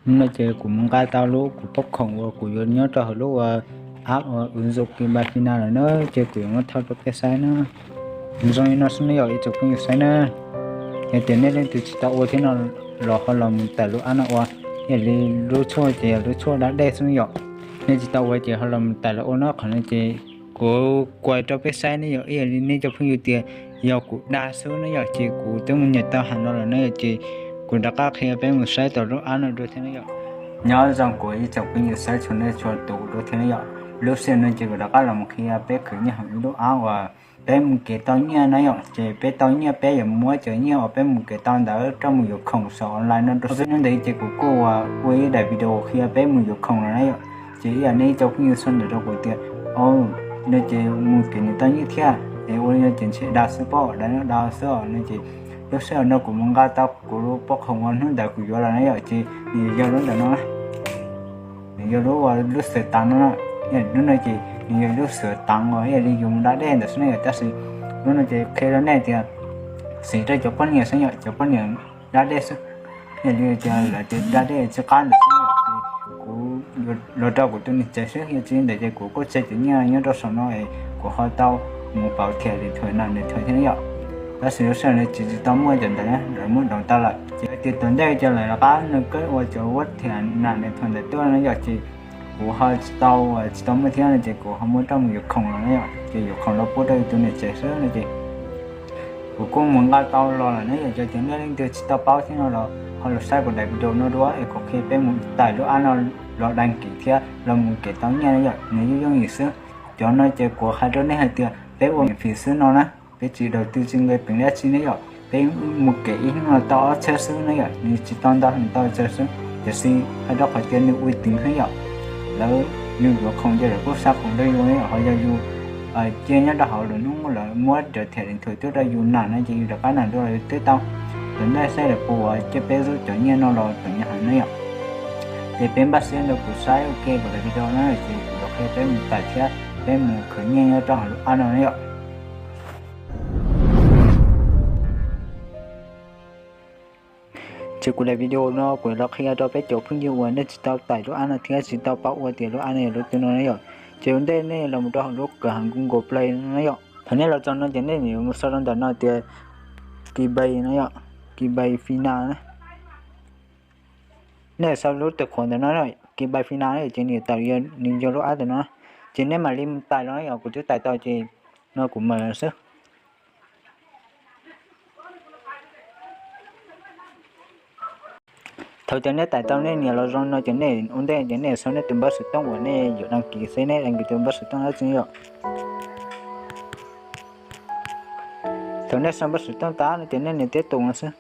No ces kuv mus nqa tau lub kuv pab khoom uas kuv yuav nyob rau hauv lub ua app uas Ứng dụng Kibafina lawm na, ces kuv yuav muab thauj rau peb saib na. Zoo li no xwb na yom ib tsoom phooj ywg saib na. Yog tias nej leej twg tsis tau ua thiab no los ho los mus tải lub app no ua, ib yam li lub tshuaj ces yog lub tshuaj da dej xwb yom. Nej tsis tau ua ces ho los mus tải los ua no, qhov no ces kuv kuas rau peb saib ne yom, ib yam li nej cov phooj ywg tias yog kuv da xwb ne yom, ces kuv twb mus nyeem tau hais no lawm ne yom, ces kuv rov qab qhia peb mus saib tau lub app no dua thiab ne yom. Nyob zoo kuv ib tsoom phooj ywg saib txhua leej txhua tus dua thiab ne yom. Lub sij hawm no ces kuv rov qab los mus qhia peb khwv nyiaj hauv ib lub app uas peb mus kev tau nyiaj na yom, ces peb tau nyiaj peb yuav muab cov nyiaj uas peb mus kev tau ntawd coj mus yuav khoom saum online no rau xwb. Hnub ntawd ces kuv kuj ua ib daim video qhia peb mus yuav khoom lawm na yom, ces ib yam nej cov phooj ywg sau ntawv rau kuv tias, o, no ces mus kev nws tau nyiaj thiab es ua li no ces ntshe da xwb pob, da no da xwb os no ces lub sij hawm no kuv mus nqa tau kuv lub pab khoom uas hnub ntawd kuv yuav lawm na yom, ces nws yog lub ntawm no na. Nws yog lub ua lub xwm tav no, lub no ces nws yog lub xwm tav uas ib yam li yus mus da dej ntawd xwb ne yom, tab sis lub no ces qhia rau nej tias siv rau cov poj niam xwb yom, cov poj niam da dej xwb. Ib yam li tias lawv tias da dej tsis qab ntawd xwb yom, ces kuv los rau kuv tus niam tsev xwb, yog tsis li ntawd ces kuv kuj tseg cov nyiaj nyob rau saum no es kuv ho tau mus pauv thiam li thuam nam li thuam thiab yom. Tab sis lub sij hawm no tsis tsis tau muaj cov ntawd, lawv muab doos tau lawm, ces tias tom ntej ces lawv rov qab nws kawg ua cov ua thiam nam li thuam ntawd tuaj no yom, ces kuv ho tsis tau, tsis tau muaj thiab no ces kuv ho muab coj mus yuav khoom lawm na yom, ces yuav khoom los pub rau tus niam tsev xwb no ces kuv kuj mus nqa tau los lawm na yom. Yog tias nej leej twg tsis tau paub thiab no los ho los saib kuv daim video no dua es kuv qhia peb mus tải lub app no los đăng ký thiab los mus kev tau nyiaj na yom, nws yooj yooj yim xwb. Cov no ces kuv hais rau nej hais tias peb ua miễn phí xwb no na, peb tsis đầu tư tsis nqe peev dab tsi ne yom, peb mus kev ib hnub no tau ob txhiab xwb ne yom, nws tsis tau ntau, nws tau tsawg xwb, tiam sis hais rau qhov tias nws uy tín thiab yom, lawv, yus yuav khoom ces lawv kuj xa khoom rau yus ne yom, ho yog yus cia nyob rau hauv lawm hnub lawv muab cov thiam li thuam tuaj rau yus nam no ces yus rov qab nam dua los twb tau. Tom ntej saib lawv puas cia peb zub cov nyiaj no los tom nyob heev ne yom. Ces peb npaj siab ntau kuv saib ua ke kuv daim video no ces kuv los qhia peb mus tải thiab peb mus khwv nyiaj nyob rau hauv lub app no ne yom. Ces kuv daim video no kuv los qhia rau peb cov phooj ywg uas nej tsis tau tải lub app no thiab tsis tau paub ua tias lub app no yog lub twg no na yom. Ces ua ntej nej los mus rau hauv lub kawm hav Google Play no na yom. Thaum nej los txog no ces nej yuav mus sau rau ntawm no tias Kibafina no yom, Kibafina na. Nej sau lub tài khoản ntawm no, Kibafina na, ces nws tawm, nws yog lub app ntawm no. Ces nej mam li mus tải los na yom, kuv twb tải tau ces no kuv mam xwb. Thaum tias nej tải tau nej nias los zoo no ces nej ua ntej ces nej sau nej tus npawb xov tooj uas nej yuav đăng ký xwb, nej đăng ký tus npawb xov tooj dab tsi yom. Thaum nej sau npawb xov tooj tas no ces nej nias tiếp tục no xwb.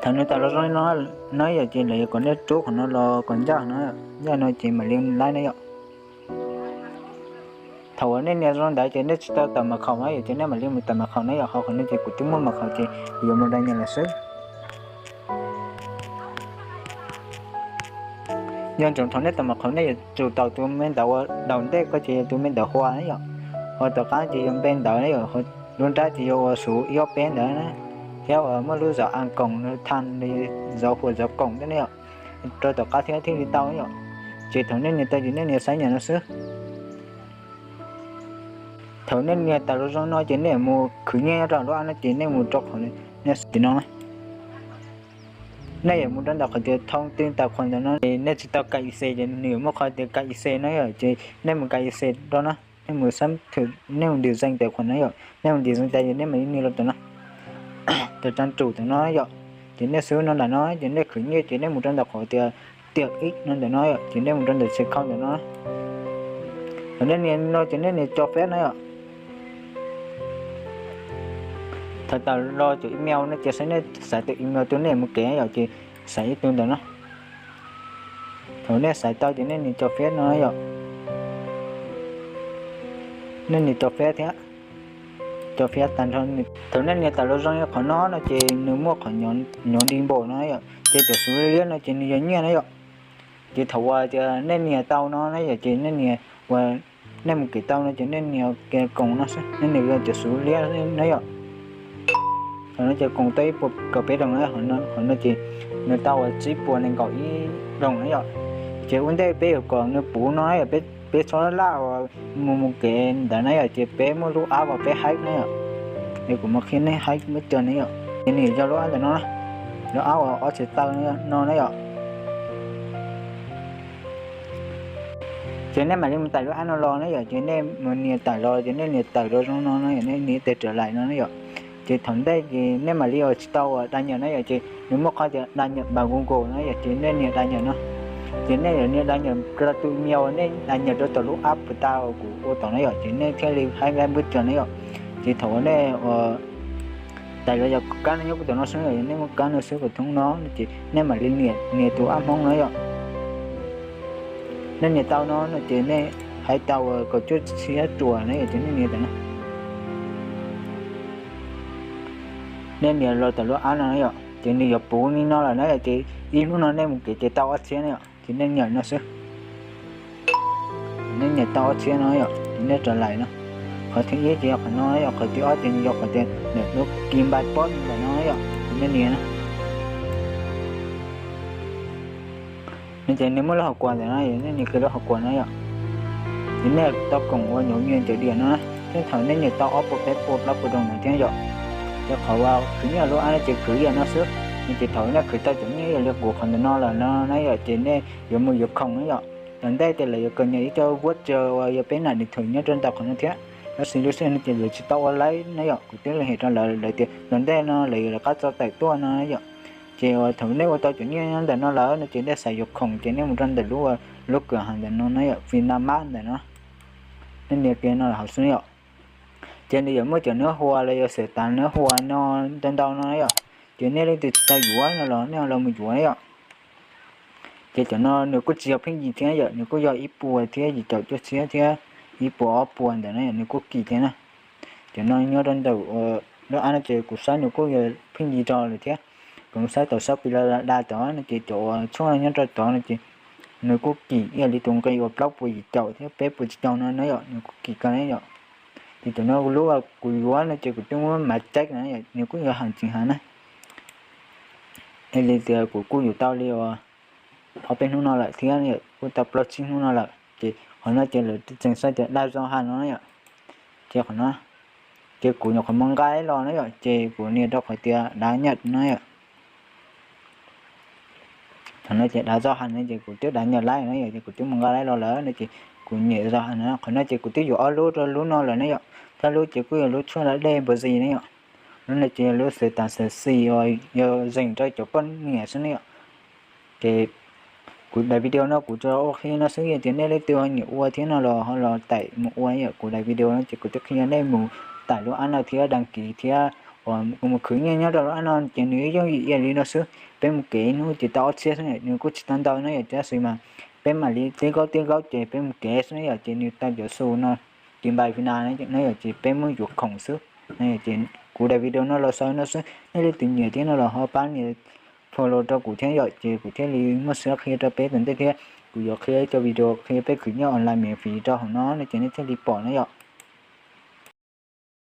Thaum nws tawm los zoo li no, no yom, ces lawv yuav kom nej rub qhov no los kom ncaj no, ncaj no ces mam li laiv na yom. Thaum uas nej nias zoo ntawd ces nej tsis tau tải mật khẩu na yom, ces nej mam li mus tải mật khẩu na yom, ho qhov no ces kuv twb muaj mật khẩu ces kuv yuav mus đăng nhập lawm xwb. Nco ntsoov thaum nej tải mật khẩu nej yuav tsum tau tus me ntawv uas đầu ntej ko ces yog tus me ntawv Hua na yom, ho tom qab ces yog npe ntawv na yom, lub nrab ces yog uas số ib ob peb ntawd na, thiab uas muaj lub dấu a còng, than, dấu Hua, dấu cộng thiab na yom, rau tom qab thiab thiaj li tau na yom. Ces thaum nej nias tau ces nej nias xác nhận no xwb. Thaum nej nias tau los zoo no ces nej mus khwv nyiaj nyob rau lub app no ces nej mus rau qhov nej tim no na. Nej yuav mus rau ntawm qhov tias thông tin tài khoản ntawm no, nej tsis tau cài i c ces nws yuav muaj qhov tias cài i c no yom, ces nej mus cài i c rau na. Nej mus xab thwm, nej mus định danh tài khoản na yom, nej mus định danh tas ces nej mam li nias los tom no, tom trang chủ tom no yom. Ces nej xub no ntawm no ces nej khwv nyiaj ces nej mus rau ntawm qhov tias tiam ib no ntawm no yom, ces nej mus rau ntawm xia khau ntawm no. Thaum nej nias no ces nej nias cho phép na yom. Thaum tawm los cov email no ces saib nej xaiv tus email tus nej mus kev yom, ces xaiv ib tug ntawm no. Thaum nej xaiv tau ces nej nias cho phép no yom. Nej nias cho phép thiab, cho phép tag nrho. Thaum nej nias tawm los zoo li qhov no no ces nws muaj qhov nyob đi npaum no yom, ces cov xuv liab no ces nws yog nyiaj na yom. Ces thaum uas tias nej nias tau no na yom, ces nej nias uas nej mus kev tau no ces nej nias ke koom no xwb, nej nias cov xuv liab na yom. Thaum no ces koom tau ib puas kaum peb đồng na, qhov no ces nws tau uas tsib puas nees nkaum ib doos na yom. Ces ua ntej peb yuav kom nws puv no yom, peb txhob laj uas mus mus kev ntawd na yom, ces peb muaj lub app uas peb hack na yom. Es kuv mus qhia nej hack muab cog na yom, ces nws yog lub app ntawm no, lub app uas ob txhais taw no na yom. Ces nej mam li mus tải lub app no los na yom, ces nej mus nias tải los ces nej nias tải los zoo no na yom, nej nias tes trở lại no na yom. Ces thaum ntej ces nej mam li uas tsis tau uas đăng nhập na yom, ces nws muaj qhov tias đăng nhập bằng Google na yom, ces nej nias đăng nhập no. Ces nej yuav nias đăng nhập rau tus email uas nej đăng nhập rau tom lub app pus ta uas kuv ua tom na yom, ces nej thiaj li hack lab npwb cog na yom. Ces thaum uas nej tải los yog kab no nyob kuv tom no xwb, nej muab kab no xwb kuv thoob no, ces nej mam li nias tus app Hmoob no yom. Nej nias tau no no ces nej hais tau uas kaum cuaj txhiab ruas na yom, ces nej nias tau no. Nej nias los tom lub app no na yom, ces nws yuav puv li no lawm na yom, ces ib hnub no nej mus kev ces tau ob txhiab na yom, ces nej nias no xwb. Nej nias tau ob txhiab no yom, ces nej trở lại no. Qhov thib ib ces yog qhov no yom, qhov thib ob ces nws yog qhov tias ntawm lub kim npaj pob ntawm no yom, ces nej nias no. No ces nws muaj lub hauv kuas ntawm no, nej nias kiag lub hauv kuas no yom. Ces nej tau koom ua nyuv nyiaj cawm diam no na, thiab thaum nej nias tau ob puas peb puas plaub puas doos ntawd thiab yom. Ces qhov uas khwv nyiaj lub app no ces khwv ib yam no xwb, no ces thaum nej khwv tau cov nyiaj ib yam li kuv qhov ntawm no lawm no na yom, ces nej yuav mus yuav khoom na yom. Tom ntej ces lawv yuav kom nyiam ib co vuab tsaws uas yog peb nam điện thoại nyob rau ntawm qhov no thiab. Tab sis lub sij hawm no ces lawv tsis tau ua laib na yom, kuv twb los hais rau lawv, lawv tias tom ntej no lawv yuav rov qab tso tawm tuaj no yom. Ces uas thaum nej ua tau cov nyiaj nyob ntawm no lawm no ces nej xav yuav khoom ces nej mus rau ntawm lub, lub kawm hav ntawm no na yom, Vinamart ntawm no. Nej nias kiag no hauv xwb yom. Ces nws yuav muaj cov nab hua los yog xwm tas nab hua no ntau ntau no yom. Ces nej leej twg tsis tau yuav no los nej los mus yuav yom. Ces cov no nws kuj tsis yog pheej yig thiab yom, nws kuj yog ib puas thiab yim caum cuaj txhiab thiab ib puas ob puas ntawd na yom, nws kuj kim thiab na. Cov no nyob rau ntawm lub app no ces kuv saib nws kuj yog pheej yig rau lawm thiab. Kuv saib tau Shopee Lazada tod no ces cov uas tshuaj no nyob rau tod no ces nws kuj kim ib yam li tus nqi uas plaub puas yim caum thiab peb puas tsib caug no na yom, nws kuj kim kawg na yom. Ces cov no lub kuv yuav no ces kuv twb muab mav ceeb na yom, nws kuj yuav heem txiv heev na. Es li tias kuv kuj yuav tau li uas ob peb hnub no lawm thiab, kuj tau plaub tsib hnub no lawm. Ces qhov no ces lawv tseem saib tias đa giò hàng no yom. Ces qhov no, ces kuv nyuam qhuav mus nqa los na yom, ces kuv nias rau qhov tias đa giò no yom. Thaum no ces đa giò hàng no ces kuv twb đa giò laib na yom, ces kuv twb mus nqa laib los lawm no ces kuv nias giò hàng no, qhov no ces kuv twb yuav ob lub rau lub no lawm na yom. Thawj lub ces kuj yog lub tshuaj da dej npua zis na yom. Lub no ces yog lub xwm tas xwm xis uas yog zeem rau cov poj niam xwb na yom. Ces kuv daim video no kuv tsuas ua qhia no xwb, yog tias nej leej twg ho nyiam ua thiab no los ho los tải mus ua yom. Kuv daim video no ces kuv twb qhia nej mus tải lub app no thiab đăng ký thiab uas mus khwv nyiaj nyob rau lub app no ces nws yooj yim ib yam li no xwb. Peb mus kev ib hnub ces tau ob txhiab xwb, nws kuj tsis tau ntau na yom, tab sis mas peb mam li tib kaub tib kaub ces peb mus kev xwb na yom, ces nws tau cov xu no, kim npais Việt Nam na yom, ces peb muab yuav khoom xwb. Ces kuv daim video no los xaus no xwb, nej leej twg nyiam thiab no los ho pab nias follow rau kuv thiab yom, ces kuv thiaj li muaj siab qhia rau peb tom ntej thiab. Kuv yuav qhia ib co video qhia peb khwv nyiaj online miễn phí rau hauv no no ces nej thiaj li pom na yom.